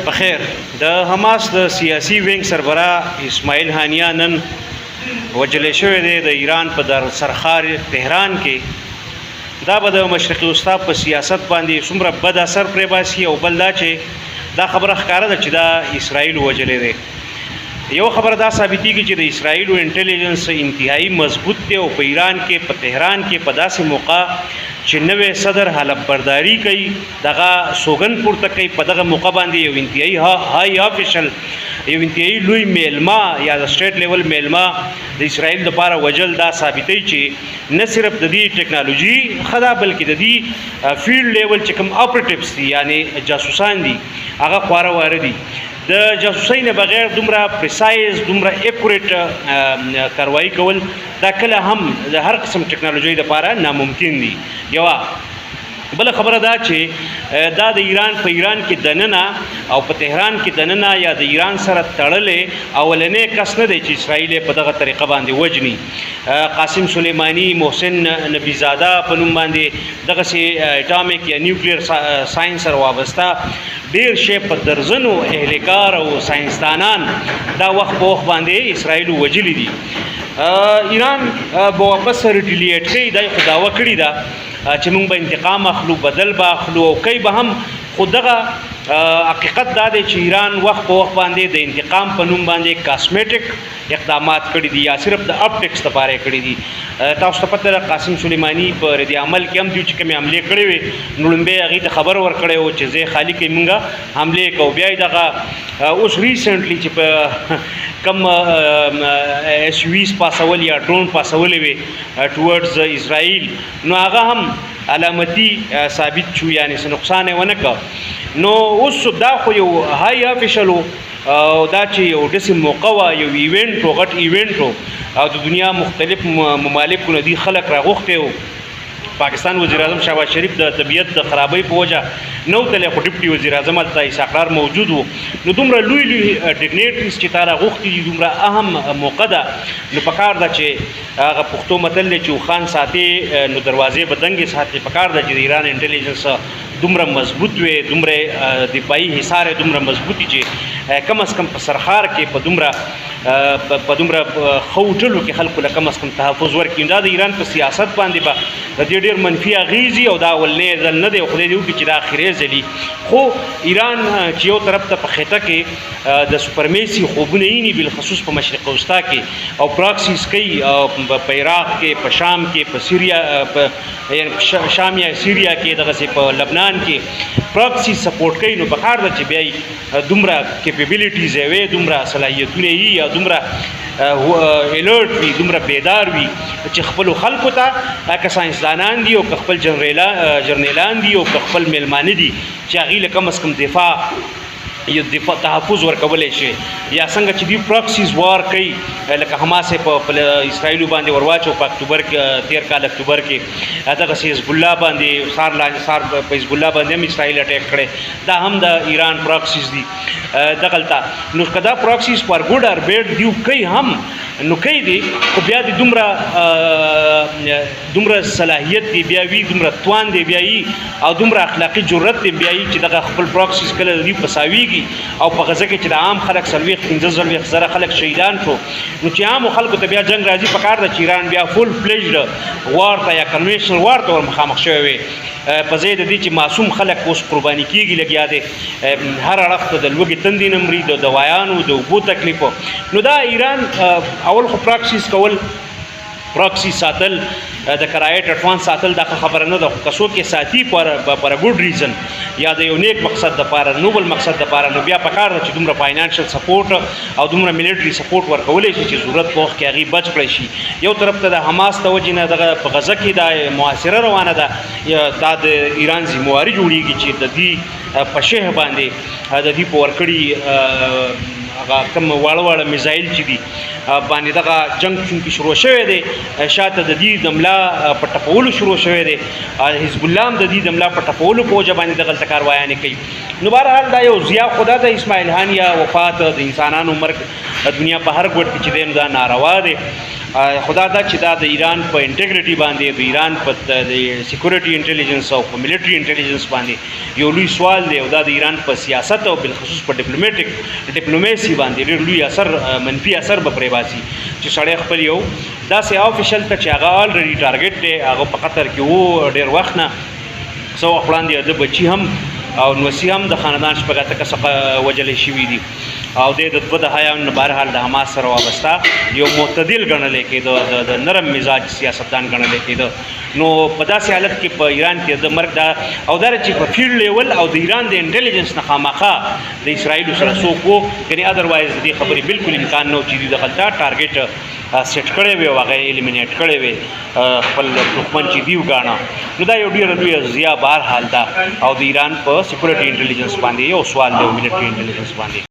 په خیر. د حماس د سیاسي وینګ سربراه اسماعیل هانیا نن وژل شوی دی د ایران په در سرخار تهران کې. دا به د مشرق وسطا په سیاست باندې څومره بد اثر پرې باسي؟ او بل دا چې دا خبره ښکاره ده چې دا اسرائیل وژلی دی. یو خبره دا ثابتېږي چې د اسرائیل انټیلیجنس انتهایی مضبوط دی او په ایران کې، په تهران کې، په داسې موقع چې نوې صدر حلف برداری کوي، دغه سوګن پورته کوي، په دغه موقع باندې یو انتهایی های افیشل، یو انتهایی لوی میلما یا د سټیټ لیول میلما د اسرائیل لپاره وجل، دا ثابتوي چې نه صرف د دې ټکنالوژي خدا، بلکې د دې فیلډ لیول چې کوم اپریټیوز دي، یعنی جاسوسان دي، هغه خواره واره دي. د جاسوسۍ نه بغیر دومره پریسایز، دومره اکوریټ کاروایی کول، دا کله هم د هر قسم ټکنالوژي لپاره ناممکن دي. یوه بل خبره دا چې دا د ایران، په ایران کې دننه او په تهران کې دننه یا د ایران سره تړلې اولنې کس نه دی چې اسرائیل په دغه طریقه باندې وجني. قاسم سلیمانی، محسن نبی زاده په نوم باندې دغه سي اټامیک یا نیوکلیر ساينس سره وابسته ډیر شی په درزنو اهلکار او ساينسدانان دا وخت په وخت باندې اسرائیل وجلی دي. ایران به واپس ریټیلیټ کوي. دا خو داوا کړی ده چې موږ به انتقام اخلو، بدل به اخلو او کوي به هم. خو دغه حقیقت دا دی چې ایران وخت په وخت باندې د انتقام په نوم باندې کاسمیټک اقدامات کړي دي یا صرف د اپټکس لپاره کړي دي. تاسو ته پته ده، قاسم سلیمانی په رد عمل کې هم دوی چې کومې حملې کړې وې، نو لومبی هغې ته خبر ورکړی و چې ځای خالي کوي، مونږه حملې کوو. بیا یې دغه اوس ریسنټلی چې په کم اس ویز پاسول یا ډرون پاسولې وې ټوورډز اسرائیل، نو هغه هم علامتي ثابت شو، یعنی څه نقصان یې ونه کړ. نو اوس دا خو یو های افیشل او دا چې یو داسې موقع وه، یو ایونټ و، غټ ایونټ و او د دنیا مختلف ممالکو نه دي خلک راغوښتی وو. پاکستان وزیر اعظم شهباز شریف د طبیعت د خرابۍ په وجه نو تللی، خو ډپټي وزیر اعظم هلته اسحاق ډار موجود وو. نو دومره لوی لوی ډیګنیټریز چې تا راغوښتي دي، دومره اهم موقع ده، نو پکار ده چې هغه پښتو متل دی چې اوښان ساتي نو دروازې به دنګې ساتي. پکار ده چې د ایران انټیلیجنس دومره مضبوط وي، دومره دفاعي حصار دومره مضبوطی چې کم از کم په سرخار کې په دومره ښه هوټلو کې خلکو له کم از کم تحفظ ورکړي. دا د ایران په سیاست باندې به د دې ډېر منفي اغېزي او دا اولنی ځل نه دی، خدای دې وکړي چې دا اخري ځلي. خو ایران چې یو طرف ته په خطه کې د سپرمیسي خوبونه یې بالخصوص په مشرق وسطا کې او پراکسیز کوي، په عراق کې، په شام کې، په سوریا، په یعنی شام یا سوریا کې، دغسې په لبنان کې پراکسي سپورټ کوي، نو پکار ده چې بیا دومره کیپیبিলিټیز وي، دومره صلاحیتونه یي یا دومره الرټ وي، دومره بیدار وي چې خپل خلکو ته، که ساينسدانان دي او که خپل جنرالان دي او که خپل میلمانه دي، چې هغوی له کم از کم دفاع یو دفاع تحفظ ورکولی شي. یا څنګه چې دوی پراکسیز وار کوي، لکه حماس په اسرائیل باندې ورواچو په اکتوبر کې، تیر کال اکتوبر کې، دغسې حزب الله باندې سار لاندې سار په حزب الله باندې هم اسرائیل اټیک کړي، دا هم د ایران پراکسیز دي دغلته. نو که دا پراکسیز پر ګډ ار بیډ دیو کوي هم، نو کوي دي، خو بیا د دومره دومره صلاحیت دی بیا وی، دومره توان دی بیا او دومره اخلاقی جرأت دی بیا چې دغه خپل پراکسیز کله دی پساویږي. او په غزه کې چې د عام خلک 40، 45 زره خلک شهیدان شو، نو چې عام خلکو ته بیا جنگ راځي، پکار ده چې ایران بیا فول فلیجډ وار ته یا کنوینشنل وار ته ور مخامخ شوی وي، په ځای د دې چې معصوم خلک اوس قرباني کیږي، لګیا دي هر اړخ ته د لوږې تندې نه مري، د دوایانو، د اوبو تکلیف. نو دا ایران اول خو پراکسیز کول، پراکسی ساتل، د کرایې اډوانس ساتل، دا خبره نه ده. خو که څوک یې ساتي پر ګډ ریزن یا د یو نیک مقصد د پاره، نوبل مقصد د پاره، نو بیا پکار ده چې دومره فاینانشل سپورټ او دومره ملټري سپورټ ورکولی شي چې ضرورت په وخت کې هغې بچ کړی شي. یو طرف ته د حماس د وجې نه دغه په غزه کې دا محاصره روانه ده، دا د ایران ذمہواري جوړیږي چې د دې په شه باندې د دې په ورکړي هغه کوم واړه واړه میزایل چې دي باندې دغه جنگ چونکې شروع شوی دی، شاته د دې د ملا په ټپولو شروع شوی دی. حزب الله هم د دې د ملا په ټپولو په وجه باندې دغلته کاروایانې کوي. نو بهرحال دا یو ضیا خدا د اسماعیل هانیه وفات، د انسانانو مرګ د دنیا په هر ګوټ کې چې دی، نو دا ناروا دی. خدا دا چې دا د ایران په انټیګریټي باندې، د ایران په د سکیورټي انټیلیجنس او په ملټري انټیلیجنس باندې یو لوی سوال دی، او دا د ایران په سیاست او بالخصوص په ډیپلوماټیک ډیپلوماسي باندې ډېر لوی اثر، منفي اثر به پرې باسي چې سړی خپل یو داسې آفیشل ته چې هغه آلریډي ټارګټ دی، هغه په قطر کې وو ډېر وخت نه، څه وخت وړاندې د بچي هم او نوسی هم د خاندان 6 اته کسه وژل شوي دي، او د دوه دهایانو نه بهرحال د حماس سره وابسته یو معتدل ګڼل کېده، د نرم مزاج سیاستدان ګڼل کېده. نو په داسې حالت کې په ایران کې د مرګ دا او دا چې په فیلډ لیول او د ایران د انټیلیجنس نه خامخا د اسرایل سره څوک وو، یعنی اذروایز د خبرې بالکل امکان نه چې دوی دغلته ټارګټ سیټ کړی وي او هغه الیمینیټ کړی وي، خپل دښمن چې دیو غاڼه. نو دا یو ډیره لویه ضیاع بهر حال ده، او د ایران په سکیورټي انټیلیجنس باندې یو سوال دی او ملټري انټیلیجنس باندې.